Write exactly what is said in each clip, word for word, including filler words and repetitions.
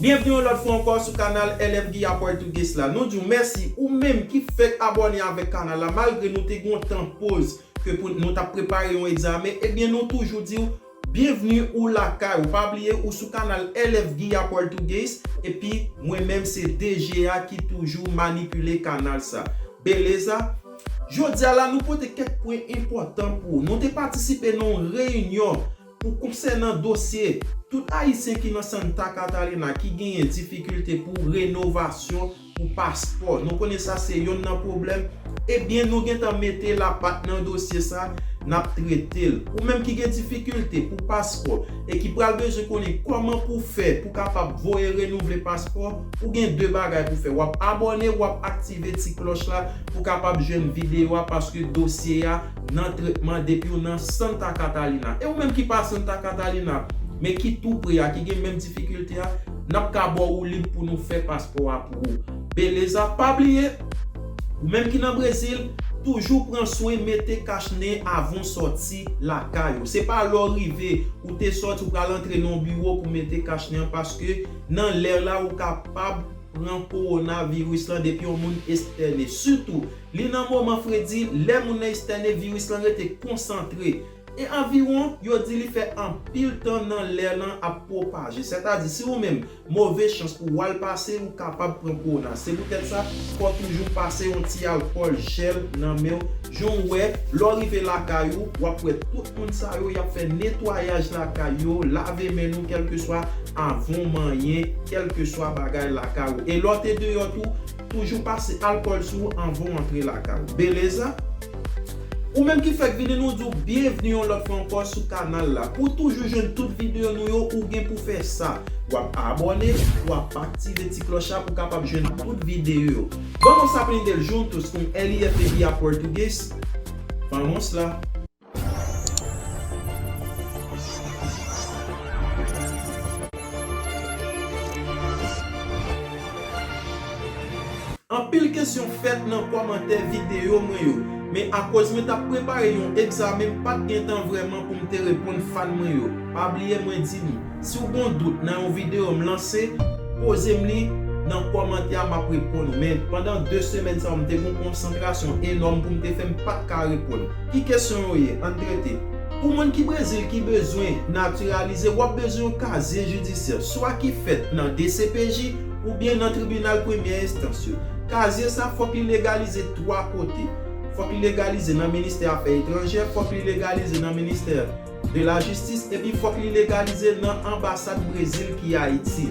Byenvni yon lòt fwa ankò sou kanal L F Guilla Português la. Nou di w mèsi ou menm ki fèk abòne avèk kanal la, malgre nou te gen yon tan poz ke pou nou t ap prepare yon egzamen, ebyen nou toujou di w byenvni ou lakay ou. Pa bliye ou sou kanal L F Guilla Português, epi mwen menm se D G a ki toujou manipile kanal sa. Beleza? Jodi a la nou pote kèk pwen enpòtan pou ou. Nou te patisipe nan yon reyinyon pou konsènan dosye tout Ayisyen ki nan Santa Catalina ki genyen difikilte pou renovasyon pou paspò. Nou konnen sa se yonn nan pwoblèm. Ebyen, nou gentan mete lapat nan dosye sa, n ap trete l. Ou menm ki gen difikilte pou paspò e ki pral bezwen konnen kòman pou fè pou kapab voye renouvle paspò, ou gen de bagay pou fè. W ap abòne, w ap aktive ti klòch la pou kapab jwenn videyo a, paske dosye a nan tretman depi w nan Santa Catalina. E ou menm ki pa Santa Catalina, men ki tou pre a, ki gen menm difikilte a, n ap ka ba w woulib pou nou fè paspò a pou ou. Beleza, pa bliye, ou menm ki nan Brezil, toujou pran swen, mete kach nen avan w sòti lakay ou. Se pa lè w rive, ou te sòti, ou pral antre nan yon biwo pou mete kach nen an, paske nan lè la, ou kapab pran kowonaviris lan depi yon moun estène. Sitou, li nan moman fredi, lè moun nan estène, viris lan rete konsantre. E anviwon, yo di li fè anpil tan nan lè lan ap pwopaje. Sètadi, si ou menm, move chans pou w al pase, ou kapab pran kowona. Se poutèt sa, fò w toujou pase yon ti alkòl jèl nan men w. Jan w wè, lè w rive lakay ou, w ap wè tout moun sa yo, y ap fè netwayaj lakay yo, lave men nou, kèlkeswa avan w manyen kèlkeswa bagay lakay ou. E lè w te deyò tou, toujou pase alkòl sou ou anvan w antre lakay ou. Beleza? Ou menm ki fèk vini, nou di w byenvni yon lòt fwa ankò sou kanal la. Pou w toujou jwenn tout videyo nou yo, ou gen pou fè sa. W ap abòne, w ap aktive ti klòch la pou w kapab jwenn tout videyo yo. Vamos aprender juntos com L F Guilla Português? Vamos lá! Anpil kesyon fèt nan kòmantè videyo mwen yo, men akoz mwen t ap prepare yon egzamen, m pa t gen tan vrèman pou m te reponn fan mwen yo. Pa bliye mwen di nou, si w gen yon dout nan yon videyo m lanse, poze m li nan kòmantè a, m ap reponn ou. Men pandan de semèn sa yo, m te gen yon konsantrasyon enòm pou m te fè, m pa t ka reponn. Ki kesyon yo ye? Ann trete. Pou moun ki Brezil ki bezwen natiralize, w ap bezwen yon kazye jidisyè, swa ki fèt nan D C P J oubyen nan tribinal premyè enstans yo. Kazye sa, fòk li legalize twa kote. Fòk li legalize nan ministè afè etranjè, fòk li legalize nan ministè de la jistis, epi fòk li legalize nan anbasad Brezil ki Ayiti.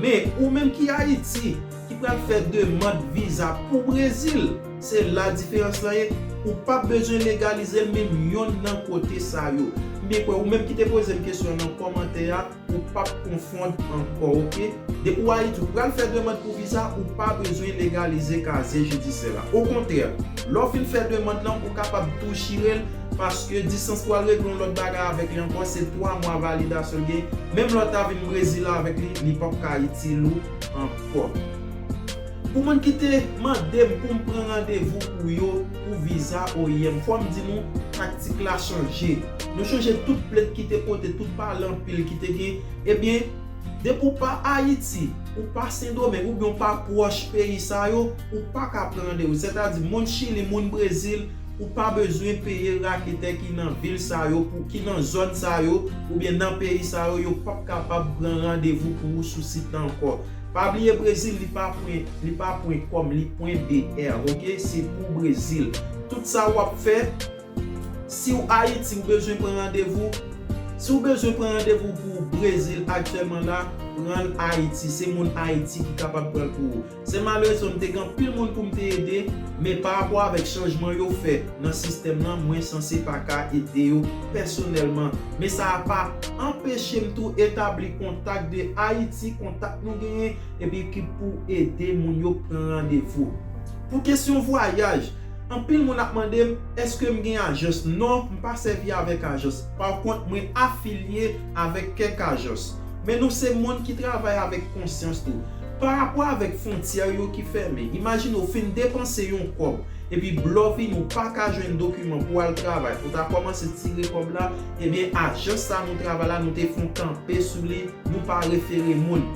Men, ou menm ki Ayiti, ki pral fè demann viza pou Brezil, se la diferans lan ye. Ou p ap bezwen legalize l menm yonn nan kote sa yo. M byen kwè ou menm ki te poze m kesyon nan kòmantè a, ou p ap konfonn ankò, oke? Depi w Ayiti, ou pral fè demann pou viza, ou pa bezwen legalize kazye jidisyè la. Okontrè, lè w fin fè demann lan, ou kapab tou chire l, paske distans pou al regle yon lòt bagay avèk li ankò, se twa mwa validasyon l gen. Menm lè w ta vin Brezil avèk li, li p ap ka itil ou ankò. Pou moun ki te mande m pou m pran randevou pou yo, pou viza O I M, fò m di nou, taktik la chanje. Nou chanje tout plent ki te pote, tout pale anpil ki te gen. Ebyen, depi w pa Ayiti, ou pa Sendomeng, oubyen w pa pwòch peyi sa yo, ou pa ka pran randevou. Sètadi, moun Chili, moun Brezil, ou pa bezwen peye raketè ki nan vil sa yo, pou, ki nan zòn sa yo, oubyen nan peyi sa yo, yo p ap kapab pran randevou pou ou sou sit la ankò. Pa bliye Brezil, li pa pwen, li pa pwen kòm, li pwen B R, oke? Se pou Brezil. Tout sa w ap fè, si w Ayiti, ou bezwen pran randevou, si w bezwen pran randevou pou Brezil aktyèlman la, pran l Ayiti. Se moun Ayiti ki kapab pran l pou ou. Se malerezman, m te gen anpil moun pou m te ede, men pa rapò avèk chanjman yo fè nan sistèm nan, mwen sanse pa ka ede yo pèsonèlman. Men sa a pa anpeche m tou etabli kontak de Ayiti, kontak nou genyen, epi ki pou ede moun yo pran randevou. Pou kesyon vwayaj, anpil moun ap mande m, èske m gen ajans? Non, m pa sèvi avèk ajans. Pakont, mwen afilye avèk kèk ajans. Men nou se moun ki travay avèk konsyans tou. Pa rapò avèk fwontyè yo ki fèmen, imajine w fin depanse yon kòb, epi lè w vini, ou pa ka jwenn dokiman pou w al travay, ou ta kòmanse tire kòb la, ebyen, ajans sa nou travay la, nou te fè yon kanpe sou li, nou pa refere moun.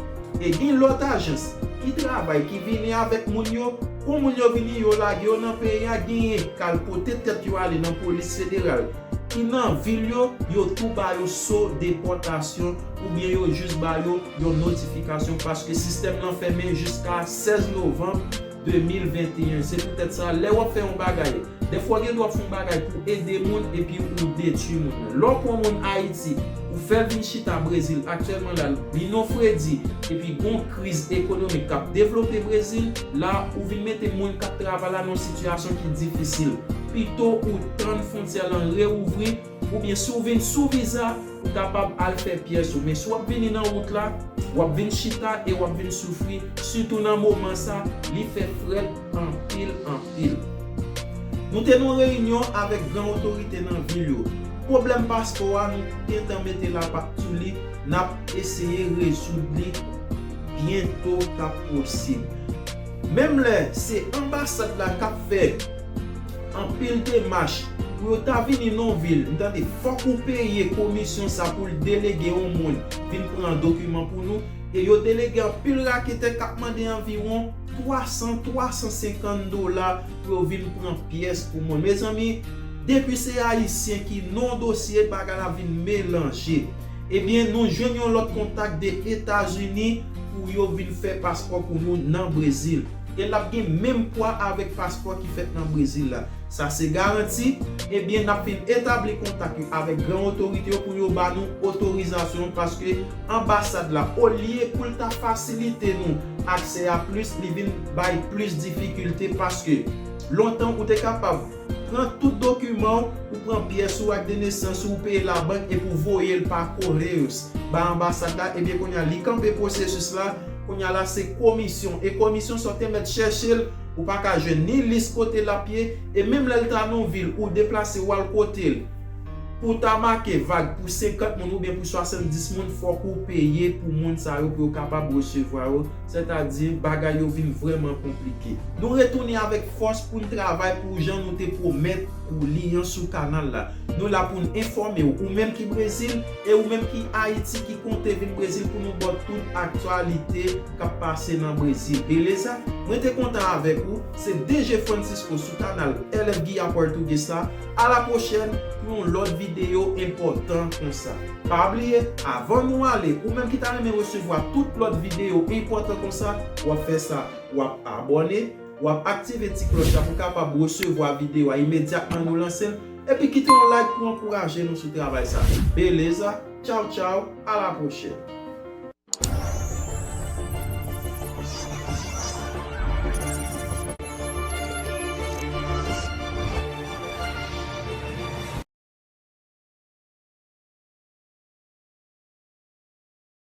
E gen lòt ajans ki travay, ki vini avèk moun yo. Kon moun yo vini, yo lage yo nan peyi a, genyen k al pote tèt yo ale nan polis federal ki nan vil yo, yo tou ba yo so depòtasyon oubyen yo jis ba yo yon notifikasyon paske sistèm lan fèmen jiska sèz novanm de mil venteyen. Se poutèt sa, lè w ap fè yon bagay, dèfwa gen dwa w ap fè yon bagay pou ede moun epi ou detwi moun nan. Lè w pran moun Ayiti, ou fè l vin chita Brezil aktyèlman la, li nan fredi, epi gon kriz ekonomik k ap devlope Brezil, la ou vin mete moun k ap travay la nan yon sitiyasyon ki difisil. Pito ou tann fwontyè lan reouvri, oubyen si w vin sou viza, ou kapab al fè pyès ou. Men si w ap vini nan wout la, w ap vin chita e w ap vin soufri, sitou nan moman sa, li fè frèt anpil, anpil. Nou te nan reyinyon avèk gran otorite nan vil yo. Pwoblèm paspò a, nou gentan mete lapat sou li, n ap eseye rezoud li byento k ap posib. Menm lè se anbasad la k ap fè anpil demach pou yo ta vini nan yon vil, m tande fòk ou peye komisyon sa pou l delege yon moun vin pran dokiman pou nou, e yo delege anpil raketè k ap mande anviwon twa san, twa san senkant dola pou yo vin pran pyès pou moun. Mezanmi, depi se Ayisyen ki nan dosye, bagay la vin melanje. Ebyen, nou jwenn yon lòt kontak de Etazini pou yo vin fè paspò pou nou nan Brezil. E l ap gen menm pwa avèk paspò ki fèt nan Brezil la. Sa se garanti. Ebyen, n ap vin etabli kontak yo avèk gran otorite yo pou yo ba nou otorizasyon, paske anbasad la, olye pou l ta fasilite nou aksè a plis, li vin bay plis difikilte, paske lontan ou te kapab pran tout dokiman w, ou pran pyès ou, ak de nesans ou, ou peye labank epi ou voye l pa Correios ba anbasad la. Ebyen, kounye a, li kanpe pwosesis la. Kounye a la, se komisyon. E komisyon sa w te mèt chèche l, ou pa ka jwenn ni lis kote l ap ye. E menm lè l ta nan yon vil, ou deplase w al kote l, pou w ta make vag pou senkant moun oubyen pou swasanndis moun, fòk ou peye pou moun sa yo, pou yo kapab resevwa yo. Sètadi, bagay yo vin vrèman konplike. Nou retounen avèk fòs pou n travay pou jan nou te pwomèt ou li an sou kanal la. Nou la pou n enfòme w, ou menm ki Brezil, e ou menm ki Ayiti ki konte vin Brezil, pou nou ba w tout aktyalite k ap pase nan Brezil. Beleza? Mwen te kontan avèk ou. Se D J Francisco sou kanal L F Guia Portuguesa. A la pwochèn pou yon lòt videyo enpòtan konsa. Pa bliye, avan nou ale, ou menm ki ta renmen resevwa tout lòt videyo enpòtan konsa, w ap fè sa, w ap abòne, w ap aktive ti klòch la pou w kapab resevwa videyo a imedyatman nou lanse l, epi kite yon like pou ankouraje nou sou travay sa. Beleza, tchaw tchaw, a la pwochèn.